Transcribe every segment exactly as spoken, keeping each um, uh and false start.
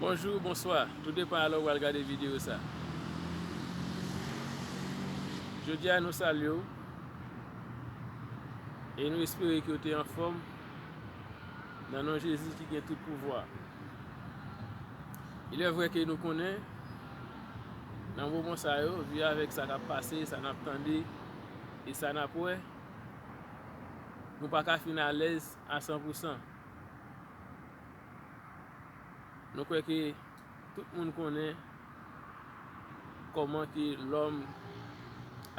Bonjou, bonswa, tou depan alè w pral gade videyo sa. Jodi a nou salye w e nou espere ke w te anfòm nan non Jezi ki gen tout pouvwa. Il est vrai ke nou konnen nan moman sa yo, vi avèk sa k ap pase, sa n ap tande e sa n ap wè, nou pa ka fin alèz a san pou san. Nou kwè ke tout moun konnen kòman ke lòm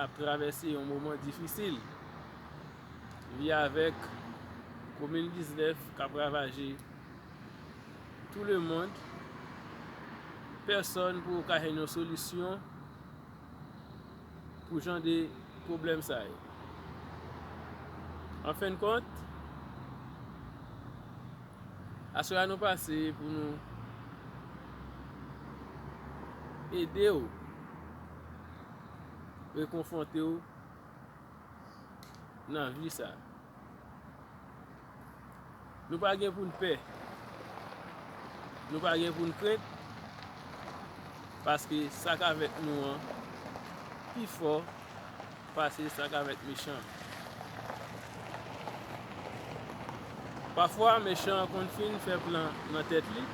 ap travèse yon moman difisil. Vi avèk kovid diznèf k ap ravaje tout le monde, pèsonn poko ka jwenn yon solisyon pou jan de pwoblèm sa yo. An fen de kont, aswè a nou pase pou nou ede w, rekonfòte w nan vi sa. Nou pa gen pou n pè. Nou pa gen pou n krent, paske sa k avèk nou an pi fò pase sa k avèk mechan an. Pafwa, mechan an konn fin fè plan nan tèt li,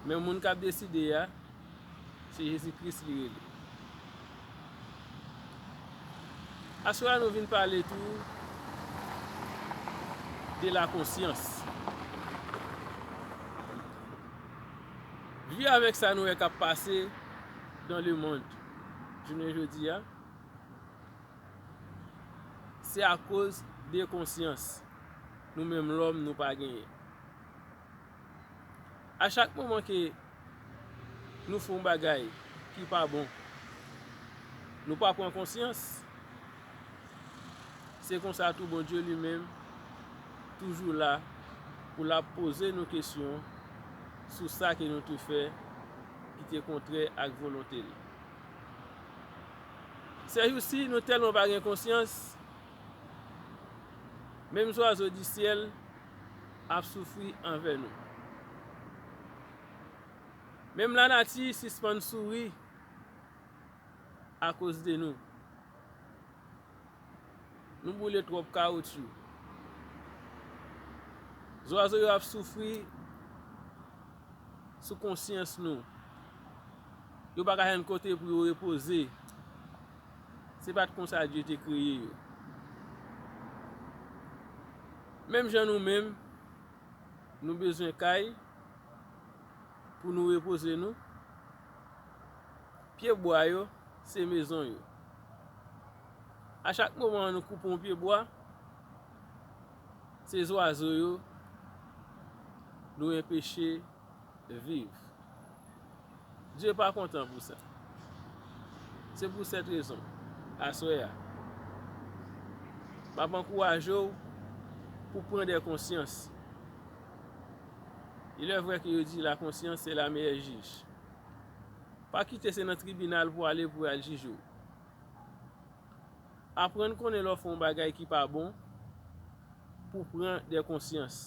men moun k ap deside a, se Jezi Kris li rele. Aswè a nou vin pale tou de la konsyans. Vi avèk sa nou wè k ap pase dans le monde jounen jodi a, se akoz de konsyans nou menm lòm nou pa genyen. A chak moman ke nou fè yon bagay ki pa bon, nou pa pran konsyans, se konsa tou Bondye li menm toujou la pou l ap poze nou kesyon sou sa ke nou te fè ki te kontrè ak volonte l. Sèjousi, nou tèlman pa gen konsyans, menm zwazo di syèl ap soufri anvè nou. Menm lanati sispann souri akoz de nou. Nou boule twòp kawotchou. Zwazo yo ap soufri sou konsyans nou. Yo pa ka jwenn kote pou yo repoze. Se pa t konsa Dye te kreye yo. Menm jan nou menm, nou bezwen kay pou nou repoze nou. Pyebwa yo, se mezon yo. A chak moman nou koupe yon pyebwa, se zwazo yo nou enpeche viv. Dye pa kontan pou sa. Se pou sèt rezon, aswè a, m ap ankouraje w pou pran de konsyans. Il est vrai ke yo di la conscience c'est la meilleure juge. Pa kite se nan tribinal pou ale pou y al jije w. Aprann konnen lè w fè yon bagay ki pa bon, pou pran de konsyans,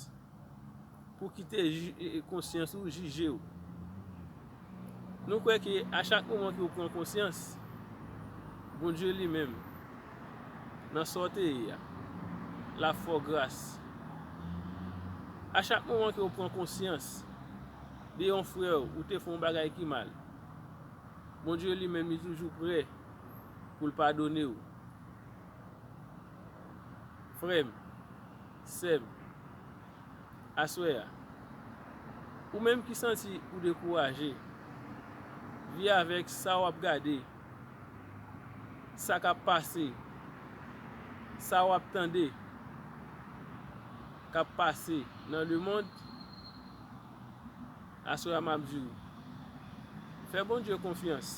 pou kite ji-, e, e, konsyans ou jije w. Nou kwè ke a chak moman ke w pran konsyans, Bondye li menm, nan sa w te ye a, l ap fè w gras. A chak moman ke w pran konsyans de yon frè w, ou te fè yon bagay ki mal, Bondye li menm li toujou prè pou l padone w. Frè m, sè m, aswè a, ou menm ki santi ou dekouraje, vi avèk sa w ap gade, sa k ap pase, sa w ap tande k ap pase nan lemonn, aswè a m ap di w, fè Bondye konfyans.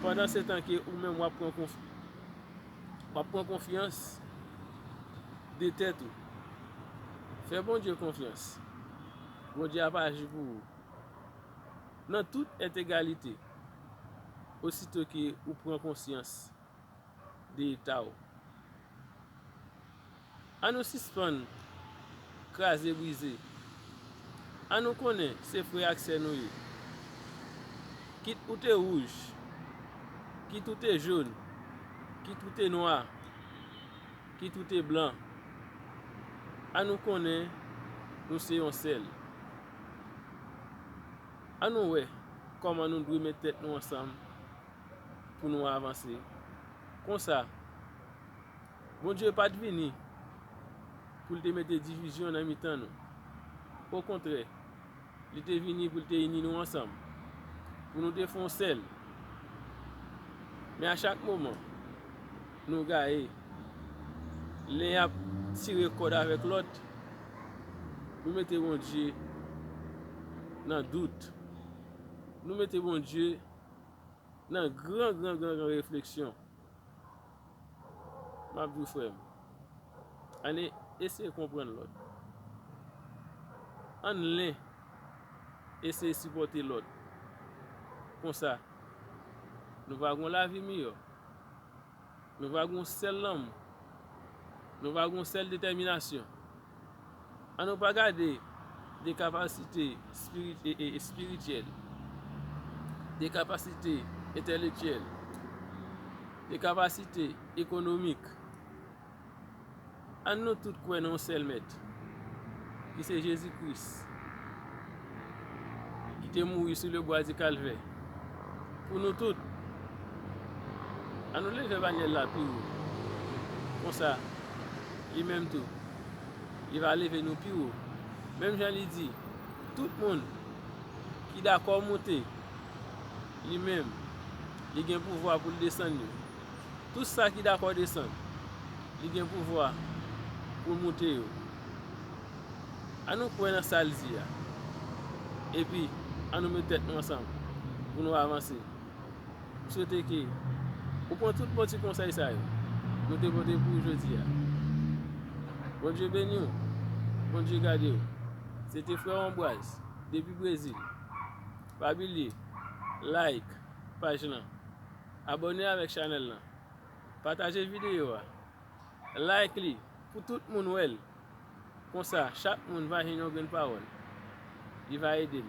Pandansetan ke ou menm w ap pran konf-, w ap pran konfyans de tèt ou. Fè Bondye konfyans. Bondye ap aji pou ou. Nan tout entegalite, osito ke ou pran konsyans de eta w. Ann nou sispann kraze brize. An nou konnen se frè ak sè nou ye. Kit ou te wouj, kit ou te jòn, kit ou te nwa, kit ou te blan, an nou konnen nou se yon sèl. An nou wè kòman nou dwe met tèt nou ansanm pou nou avanse. Konsa, Bondye pa t vini pou l te mete divizyon nan mitan nou. Okontrè, li te vini pou l te ini nou ansanm, pou nou te fè yon sèl. Men a chak moman, nou gaye. Len ap tire kòd avèk lòt. Nou mete Bondye nan dout. Nou mete Bondye nan gran, gran, gran, gran refleksyon. M ap di w, frè m, ann eseye konprann lòt. Ann len eseye sipòte lòt. Konsa, nou va gen yon lavi miyò. Nou va gen yon sèl lanmou. Nou va gen yon sèl detèminasyon. An nou pa gade de kapasite espirityèl, de kapasite entèlektyèl, de kapasite ekonomik. An nou tout kwè nan yon sèl Mèt, ki se Jezi Kris, ki te mouri sou le bwa di Kalvè pou nou tout. An nou leve banyèl la pi wo. Konsa, li menm tou, li va leve nou pi wo. Menm jan li di, tout moun ki dakò monte, li menm, li gen pouvwa pou l desann yo. Tout sa ki dakò desann, li gen pouvwa pou l monte yo. An nou kwè nan sa l di a. Epi, an nou met tèt nou ansanm pou nou avanse. M swete ke ou pran tout bon ti konsèy sa yo nou te pote pou ou jodi a. Bondye beni w. Bondye gade w. Se te frè w Anbwaz, depi Brezil. Pa bliye, like paj lan. Abòne avèk chanèl lan. Pataje videyo a. Like li pou tout moun wè l. Konsa, chak moun va jwenn yon grenn pawòl. Li va ede l.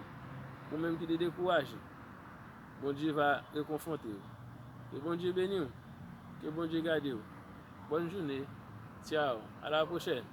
Ou menm ki te dekouraje, Bondye va rekonfòte w. Ke Bondye beni w. Ke Bondye gade w. Bòn jounen. Tchaw. A la pwochèn.